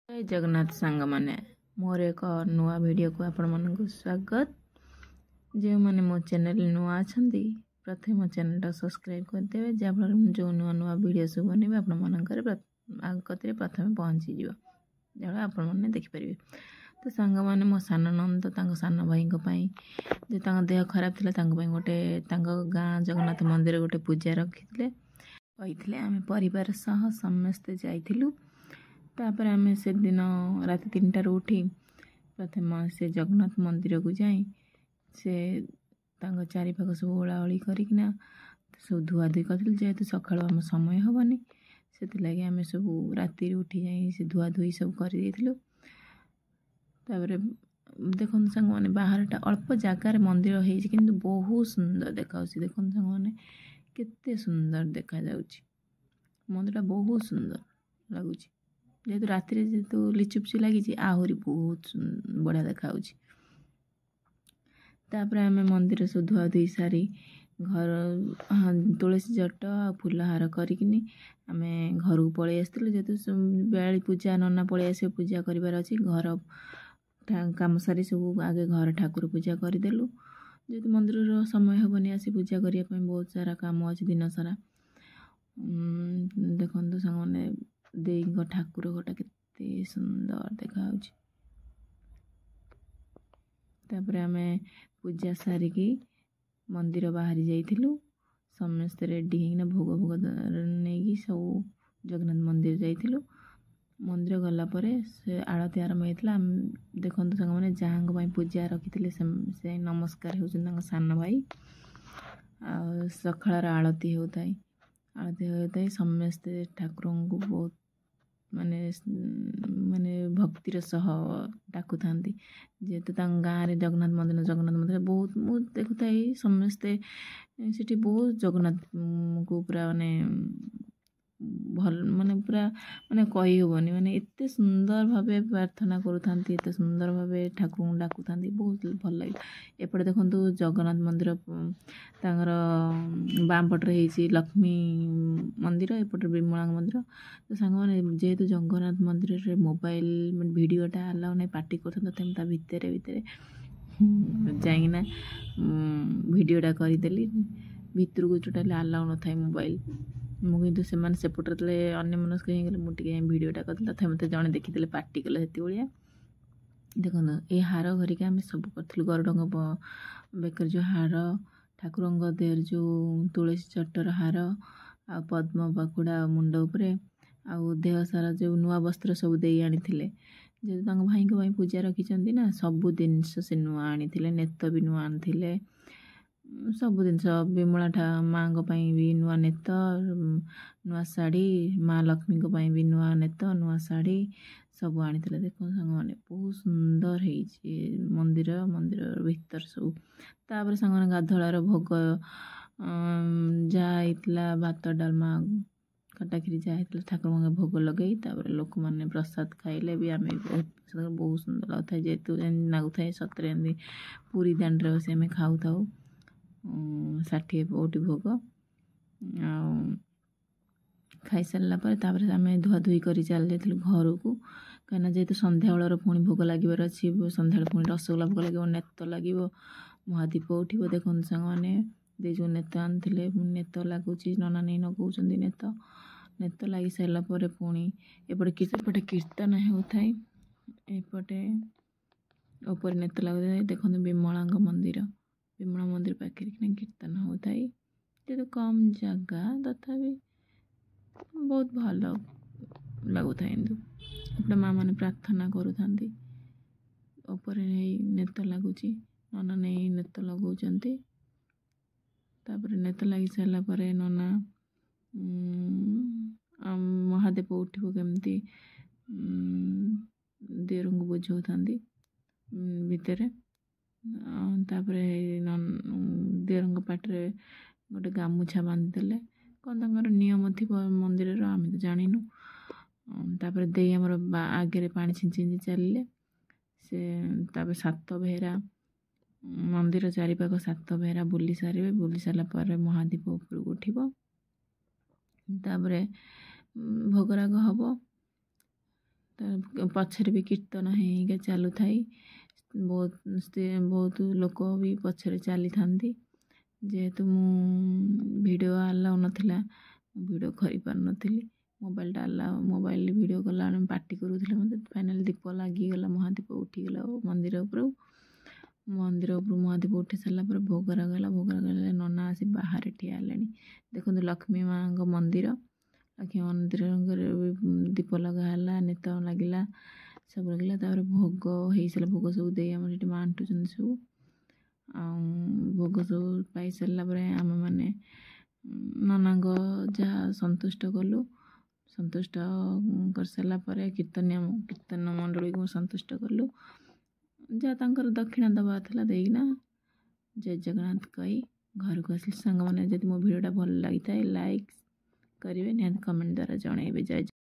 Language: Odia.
ଜୟ ଜଗନ୍ନାଥ ସାଙ୍ଗମାନେ, ମୋର ଏକ ନୂଆ ଭିଡ଼ିଓକୁ ଆପଣମାନଙ୍କୁ ସ୍ୱାଗତ। ଯେଉଁମାନେ ମୋ ଚ୍ୟାନେଲ୍ ନୂଆ ଅଛନ୍ତି, ପ୍ରଥମେ ମୋ ଚ୍ୟାନେଲଟା ସବସ୍କ୍ରାଇବ୍ କରିଦେବେ, ଯାହାଫଳରେ ମୁଁ ଯେଉଁ ନୂଆ ନୂଆ ଭିଡ଼ିଓ ସବୁ ବନେଇବି ଆପଣମାନଙ୍କର କତିରେ ପ୍ରଥମେ ପହଞ୍ଚିଯିବ, ଯାହାଫଳରେ ଆପଣମାନେ ଦେଖିପାରିବେ। ତ ସାଙ୍ଗମାନେ, ମୋ ସାନ ନଣନ୍ଦ ତାଙ୍କ ସାନ ଭାଇଙ୍କ ପାଇଁ, ଯେ ତାଙ୍କ ଦେହ ଖରାପ ଥିଲା, ତାଙ୍କ ପାଇଁ ଗୋଟେ ତାଙ୍କ ଗାଁ ଜଗନ୍ନାଥ ମନ୍ଦିର ଗୋଟେ ପୂଜା ରଖିଥିଲେ, କହିଥିଲେ। ଆମେ ପରିବାର ସହ ସମସ୍ତେ ଯାଇଥିଲୁ। ତାପରେ ଆମେ ସେଦିନ ରାତି 3ଟାରୁ ଉଠି ପ୍ରଥମେ ସେ ଜଗନ୍ନାଥ ମନ୍ଦିରକୁ ଯାଇ ସେ ତାଙ୍କ ଚାରିପାଖ ସବୁ ଓଳାଓଳି କରିକିନା ସବୁ ଧୁଆଧୁଇ କରିଥିଲୁ। ଯେହେତୁ ସକାଳୁ ଆମ ସମୟ ହେବନି, ସେଥିଲାଗି ଆମେ ସବୁ ରାତିରୁ ଉଠି ଯାଇ ସେ ଧୁଆଧୁଇ ସବୁ କରିଦେଇଥିଲୁ। ତାପରେ ଦେଖନ୍ତୁ ସାଙ୍ଗମାନେ, ବାହାରଟା ଅଳ୍ପ ଜାଗାରେ ମନ୍ଦିର ହେଇଛି, କିନ୍ତୁ ବହୁତ ସୁନ୍ଦର ଦେଖାଯାଉଛି। ଦେଖନ୍ତୁ ସାଙ୍ଗମାନେ, କେତେ ସୁନ୍ଦର ଦେଖାଯାଉଛି ମନ୍ଦିରଟା, ବହୁତ ସୁନ୍ଦର ଲାଗୁଛି। ଯେହେତୁ ରାତିରେ ଯେହେତୁ ଲିଚୁ ଫିଚୁ ଲାଗିଛି, ଆହୁରି ବହୁତ ବଢ଼ିଆ ଦେଖାଯାଉଛି। ତାପରେ ଆମେ ମନ୍ଦିର ସବୁ ଧୁଆଧୁଇ ସାରି ଘର ତୁଳସୀ ଜଟ ଆଉ ଫୁଲ ହାର କରିକିନି ଆମେ ଘରକୁ ପଳେଇ ଆସିଥିଲୁ। ଯେହେତୁ ବେଳାଳି ପୂଜା, ନନା ପଳେଇ ଆସିବେ, ପୂଜା କରିବାର ଅଛି। ଘର କାମ ସାରି ସବୁ ଆଗେ ଘର ଠାକୁର ପୂଜା କରିଦେଲୁ, ଯେହେତୁ ମନ୍ଦିରର ସମୟ ହେବନି ଆସି ପୂଜା କରିବା ପାଇଁ, ବହୁତ ସାରା କାମ ଅଛି ଦିନ ସାରା। ଦେଖନ୍ତୁ ସାଙ୍ଗମାନେ, ଦେଇଙ୍କ ଠାକୁର ଘରଟା କେତେ ସୁନ୍ଦର ଦେଖାଯାଉଛି। ତାପରେ ଆମେ ପୂଜା ସାରିକି ମନ୍ଦିର ବାହାରି ଯାଇଥିଲୁ। ସମସ୍ତେ ରେଡ଼ି ହେଇକିନା ଭୋଗ ଭୋଗ ନେଇକି ସବୁ ଜଗନ୍ନାଥ ମନ୍ଦିର ଯାଇଥିଲୁ। ମନ୍ଦିର ଗଲା ପରେ ସେ ଆଳତି ଆରମ୍ଭ ହେଇଥିଲା। ଦେଖନ୍ତୁ ସାଙ୍ଗମାନେ, ଯାହାଙ୍କ ପାଇଁ ପୂଜା ରଖିଥିଲେ ସେ ନମସ୍କାର ହେଉଛନ୍ତି, ତାଙ୍କ ସାନ ଭାଇ। ଆଉ ସକାଳର ଆଳତି ହେଉଥାଏ, ଆଳତି ହେଉଥାଏ। ସମସ୍ତେ ଠାକୁରଙ୍କୁ ବହୁତ ମାନେ ମାନେ ଭକ୍ତିର ସହ ଡାକୁଥାନ୍ତି। ଯେହେତୁ ତାଙ୍କ ଗାଁରେ ଜଗନ୍ନାଥ ମନ୍ଦିର, ଜଗନ୍ନାଥ ମନ୍ଦିର ବହୁତ ମୁଁ ଦେଖୁଥାଏ, ସମସ୍ତେ ସେଠି ବହୁତ ଜଗନ୍ନାଥଙ୍କୁ ପୁରା ମାନେ ଭଲ ମାନେ ପୁରା ମାନେ କହିହେବନି, ମାନେ ଏତେ ସୁନ୍ଦର ଭାବେ ପ୍ରାର୍ଥନା କରୁଥାନ୍ତି, ଏତେ ସୁନ୍ଦର ଭାବେ ଠାକୁରଙ୍କୁ ଡାକୁଥାନ୍ତି, ବହୁତ ଭଲ ଲାଗିଲା। ଏପଟେ ଦେଖନ୍ତୁ ଜଗନ୍ନାଥ ମନ୍ଦିର, ତାଙ୍କର ବାଁ ପଟରେ ହେଇଛି ଲକ୍ଷ୍ମୀ ମନ୍ଦିର, ଏପଟରେ ବିମଳାଙ୍କ ମନ୍ଦିର। ତ ସାଙ୍ଗମାନେ, ଯେହେତୁ ଜଗନ୍ନାଥ ମନ୍ଦିରରେ ମୋବାଇଲ ଭିଡ଼ିଓଟା ଆଲାଉ ନାହିଁ, ପାଟି କରୁଥାନ୍ତି, ତଥାପି ତା ଭିତରେ ଭିତରେ ଯାଇକିନା ଭିଡ଼ିଓଟା କରିଦେଲି। ଭିତରକୁ ଟୋଟାଲି ଆଲାଉ ନଥାଏ ମୋବାଇଲ। ମୁଁ କିନ୍ତୁ ସେମାନେ ସେପଟରେ ଯେତେବେଳେ ଅନ୍ୟମନସ୍କ ହେଇଗଲେ, ମୁଁ ଟିକେ ଭିଡ଼ିଓଟା କରିଥିଲି। ତଥାପି ମୋତେ ଜଣେ ଦେଖିଦେଲେ, ପାଟି କଲେ ସେତିଭଳିଆ। ଦେଖନ୍ତୁ, ଏ ହାର ଘରିକା ଆମେ ସବୁ କରିଥିଲୁ। ଗରୁଡ଼ଙ୍କ ବେକରେ ଯେଉଁ ହାର, ଠାକୁରଙ୍କ ଦେହରେ ଯେଉଁ ତୁଳସୀ ଚଟର ହାର, ଆଉ ପଦ୍ମ ପାଖୁଡ଼ା ମୁଣ୍ଡ ଉପରେ, ଆଉ ଦେହ ସାରା ଯେଉଁ ନୂଆ ବସ୍ତ୍ର ସବୁ ଦେଇ ଆଣିଥିଲେ। ଯେହେତୁ ତାଙ୍କ ଭାଇଙ୍କ ପାଇଁ ପୂଜା ରଖିଛନ୍ତି ନା, ସବୁ ଜିନିଷ ସେ ନୂଆ ଆଣିଥିଲେ। ନେତ ବି ନୂଆ ଆଣିଥିଲେ, ସବୁ ଜିନିଷ। ବିମଳା ମାଆଙ୍କ ପାଇଁ ବି ନୂଆ ନେତ, ନୂଆ ଶାଢ଼ୀ, ମା ଲକ୍ଷ୍ମୀଙ୍କ ପାଇଁ ବି ନୂଆ ନେତ, ନୂଆ ଶାଢ଼ୀ ସବୁ ଆଣିଥିଲେ। ଦେଖନ୍ତୁ ସାଙ୍ଗମାନେ, ବହୁତ ସୁନ୍ଦର ହେଇଛି ମନ୍ଦିର, ମନ୍ଦିର ଭିତର ସବୁ। ତାପରେ ସାଙ୍ଗମାନେ, ଗାଧୁଆଳର ଭୋଗ ଯାହା ହେଇଥିଲା, ଭାତ, ଡାଲମା, ଖଟା, କ୍ଷୀରି ଯାହା ହେଇଥିଲା, ଠାକୁରଙ୍କ ଭୋଗ ଲଗେଇ ତାପରେ ଲୋକମାନେ ପ୍ରସାଦ ଖାଇଲେ ବି। ଆମେ ବହୁତ ବହୁତ ସୁନ୍ଦର ଲାଗୁଥାଏ, ଯେହେତୁ ଏମିତି ଲାଗୁଥାଏ ସତରେ ଏମିତି ପୁରୀ ଦାଣ୍ଡରେ ବସି ଆମେ ଖାଉଥାଉ 60 ପଉଟି ଭୋଗ। ଆଉ ଖାଇସାରିଲା ପରେ ତାପରେ ଆମେ ଧୁଆଧୁଇ କରି ଚାଲି ଯାଇଥିଲୁ ଘରକୁ, କାହିଁକିନା ଯେହେତୁ ସନ୍ଧ୍ୟାବେଳର ପୁଣି ଭୋଗ ଲାଗିବାର ଅଛି। ସନ୍ଧ୍ୟାବେଳେ ପୁଣି ରସଗୋଲା ଭୋଗ ଲାଗିବ, ନେତ ଲାଗିବ, ମହାଦୀପ ଉଠିବ। ଦେଖନ୍ତୁ ସାଙ୍ଗମାନେ, ଦେଇ ଯେଉଁ ନେତ ଆଣିଥିଲେ, ନେତ ଲାଗୁଛି, ନନା ନେଇ ଲଗାଉଛନ୍ତି ନେତ। ନେତ ଲାଗି ସାରିଲା ପରେ ପୁଣି ଏପଟେ ଏପଟେ କୀର୍ତ୍ତନ ହେଉଥାଏ, ଏପଟେ ଉପରେ ନେତ ଲାଗୁଥାଏ। ଦେଖନ୍ତୁ ବିମଳାଙ୍କ ମନ୍ଦିର, ବିମଳା ମନ୍ଦିର ପାଖରେ କିନା କୀର୍ତ୍ତନ ହେଉଥାଏ। ଯେହେତୁ କମ୍ ଜାଗା, ତଥାପି ବହୁତ ଭଲ ଲାଗୁଥାଏ। କିନ୍ତୁ ଏପଟେ ମା ମାନେ ପ୍ରାର୍ଥନା କରୁଥାନ୍ତି, ଉପରେ ନେଇ ନେତ ଲାଗୁଛି, ନନା ନେଇ ନେତ ଲଗାଉଛନ୍ତି। ତାପରେ ନେତ ଲାଗି ସାରିଲା ପରେ ନନା ମହାଦେବ ଉଠିବ କେମିତି ଦିଅରଙ୍କୁ ବୁଝାଉଥାନ୍ତି ଭିତରେ। ତାପରେ ଦିଅରଙ୍କ ପାଟିରେ ଗୋଟେ ଗାମୁଛା ବାନ୍ଧିଦେଲେ, କ'ଣ ତାଙ୍କର ନିୟମ ଥିବ ମନ୍ଦିରର, ଆମେ ତ ଜାଣିନୁ। ତାପରେ ଦେଇ ଆମର ଆଗରେ ପାଣି ଛିଞ୍ଚି ଛିଞ୍ଚି ଚାଲିଲେ ସେ। ତାପରେ ସାତ ଭେରା, ମନ୍ଦିର ଚାରିପାଖ ସାତ ଭେରା ବୁଲି ସାରିବେ। ବୁଲି ସାରିଲା ପରେ ମହାଦୀପ ଉପରକୁ ଉଠିବ, ତାପରେ ଭୋଗରାଗ ହେବ। ପଛରେ ବି କୀର୍ତ୍ତନ ହେଇ ହେଇକା ଚାଲୁଥାଏ। ବହୁତ ବହୁତ ଲୋକ ବି ପଛରେ ଚାଲିଥାନ୍ତି। ଯେହେତୁ ମୁଁ ଭିଡ଼ିଓ ଆଲାଉ ନଥିଲା, ମୁଁ ଭିଡ଼ିଓ କରିପାରୁନଥିଲି। ମୋବାଇଲଟା ଆଲାଉ, ମୋବାଇଲ ଭିଡ଼ିଓ କଲାବେଳେ ପାଟି କରୁଥିଲେ ମୋତେ। ଫାଇନାଲି ଦୀପ ଲାଗିଗଲା, ମହାଦୀପ ଉଠିଗଲା ମନ୍ଦିର ଉପରୁ। ମନ୍ଦିର ଉପରୁ ମହାଦୀପ ଉଠି ସାରିଲା ପରେ ଭୋଗ ରାଗ ହେଲା। ଭୋଗ ରାଗ ହେଲା, ନନା ଆସି ବାହାରେ ଠିଆ ହେଲେଣି। ଦେଖନ୍ତୁ ଲକ୍ଷ୍ମୀ ମାଆଙ୍କ ମନ୍ଦିର, ଲକ୍ଷ୍ମୀ ମନ୍ଦିରରେ ବି ଦୀପ ଲଗା ହେଲା, ନେତ ଲାଗିଲା, ସବୁ ଲାଗିଲା। ତାପରେ ଭୋଗ ହେଇସାରିଲା, ଭୋଗ ସବୁ ଦେଇ ଆମର ସେଠି ବାଣ୍ଟୁଛନ୍ତି ସବୁ। ଆଉ ଭୋଗ ସବୁ ପାଇସାରିଲା ପରେ ଆମେମାନେ ନନାଙ୍କ ଯାହା ସନ୍ତୁଷ୍ଟ କଲୁ। ସନ୍ତୁଷ୍ଟ କରିସାରିଲା ପରେ କୀର୍ତ୍ତନିଆ କୀର୍ତ୍ତନ ମଣ୍ଡଳୀକୁ ସନ୍ତୁଷ୍ଟ କଲୁ। ଯାହା ତାଙ୍କର ଦକ୍ଷିଣା ଦେବାର ଥିଲା ଦେଇକିନା ଜୟ ଜଗନ୍ନାଥ କହି ଘରକୁ ଆସିଲି। ସାଙ୍ଗମାନେ, ଯଦି ମୋ ଭିଡ଼ିଓଟା ଭଲ ଲାଗିଥାଏ ଲାଇକ୍ କରିବେ, ନିହାତି କମେଣ୍ଟ ଦ୍ୱାରା ଜଣାଇବେ। ଜୟ